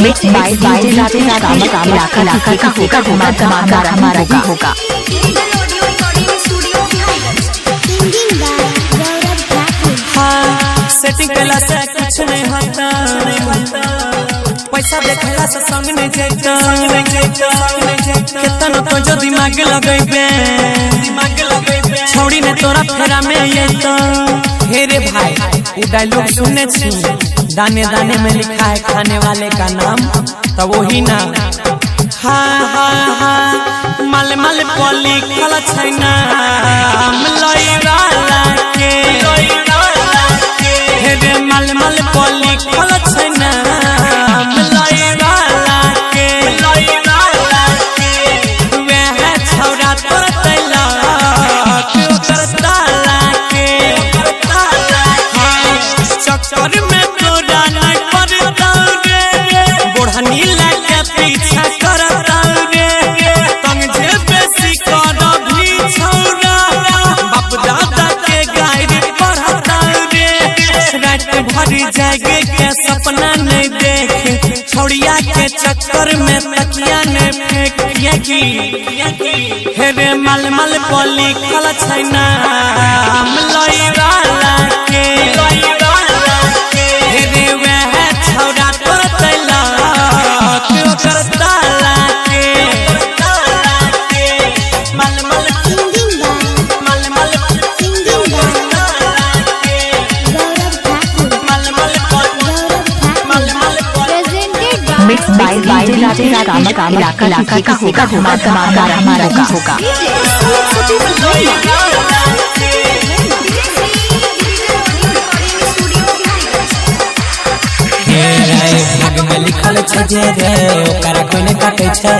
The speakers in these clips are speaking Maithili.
Mix by DJ Rakesh Kamat. इलाका किसी का होगा, धमाका हमारा ही होगा। Digital audio recording studio Bihariganj. Singing by Gaurav Thakur. हाँ, सेटिंग कैला से कुछ नहीं होता, पैसा देखला से संग नहीं जाता। केतना तो जो दिमाग लगैबे, छौड़ी ने तोरा फेरा में अइता। हे रे भाई, उ डायलॉग सुने छी, दाने दाने में लिखा है खाने वाले का नाम, तो वही ना। हाँ हाँ हाँ, मल मल पली खल छै नाम लई वाला के। हे रे मल मल पली खल छै नाम लई वाला के। वह छौरा तोर तैलक ओकर ताला के। हाँ, चक्कर में तोरा नहीं पड़तौ रे, बोढ़नी लगे पीछा करतौ रे। तंग जे बेसी करबही छौरा, बाप दादा के गारि पढ़तौ रे। रात भर जागे के सपना नहीं देखे, छौड़िया के चक्कर में तकिया ने फेंकिया की। हे रे मल मल पली खल छै नाम लई वाला के। हे रे वह छौरा तोर तैलक ओकर ताला के। मल मल Singing by मल मल Singing by Gaurav Thakur. मल मल Gaurav Thakur. मल मल Presented by mix by DJ Rakesh Kamat. इलाका किसी का होगा, धमाका हमारा ही होगा। DJ Sumit Sachin Verma. Digital audio recording studio Bihariganj. हे रे भाग में लिखल छै जे रे, ओकरा कोई ने काटै छै।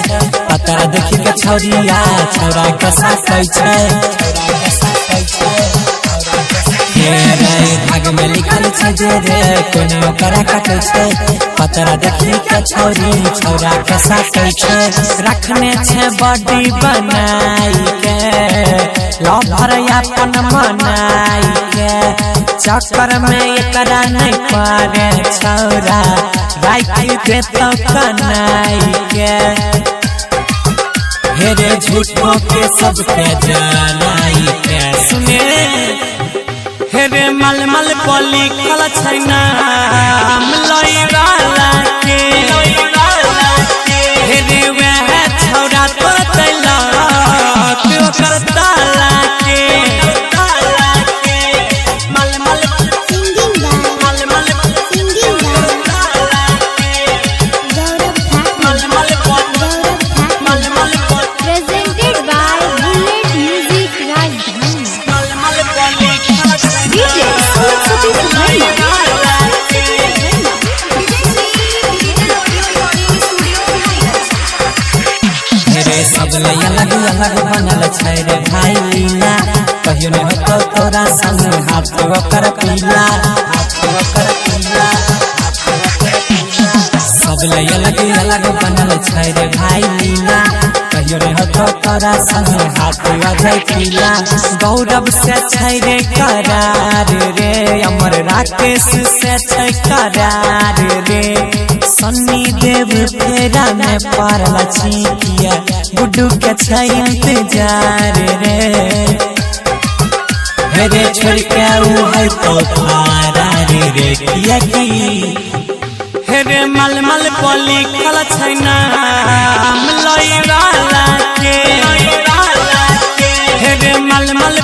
पतरा देखी के छौरिया छौरा के साकै छै। हे रे भाग में लिखल छै जे रे, कोई ने ओकरा काटै छै। पतरा देखी के छौरी छौरा के साकै छै। रखने छै बॉडी बनाई के, लफर अपन मनाई के। चक्कर में एकरा नहीं पारे छौरा, राखी देतो कनाई के। हे रे झूठों के सबके जलाई के सुने। हे रे मल मल पली खल छै नाम लई वाला के। हे रे वह छौरा तोर तैलक ओकर ताला के। मल मल Singing by मल मल Singing by Gaurav Thakur. मल मल Gaurav Thakur. मल मल Presented by Bullet Music Rajdhani. मल मल पली खल छै DJ Sumit Sachin Verma. Digital audio recording studio Bihariganj. रे सब ले अलग अलग बनल छै रे भाई लीला, कहियो ने होतौ तोरा संग हाथ ओकर पीला, हाथ ओकर पीला। सब ले अलग अलग बनल छै रे भाई लीला, कहियो ने होतौ तोरा संग हाथ अजय पीला। गौरव से छै रे करार रे, अमर राकेश से छै करार रे। सन्नी देव फेरा में पारल छी किया, गुड्डू के छै इंतजार रे। हे रे छोड़ के ऊ है तो फरार रे किया की। हे रे मल मल पली खल छै नाम लई वाला के। हे रे मल मल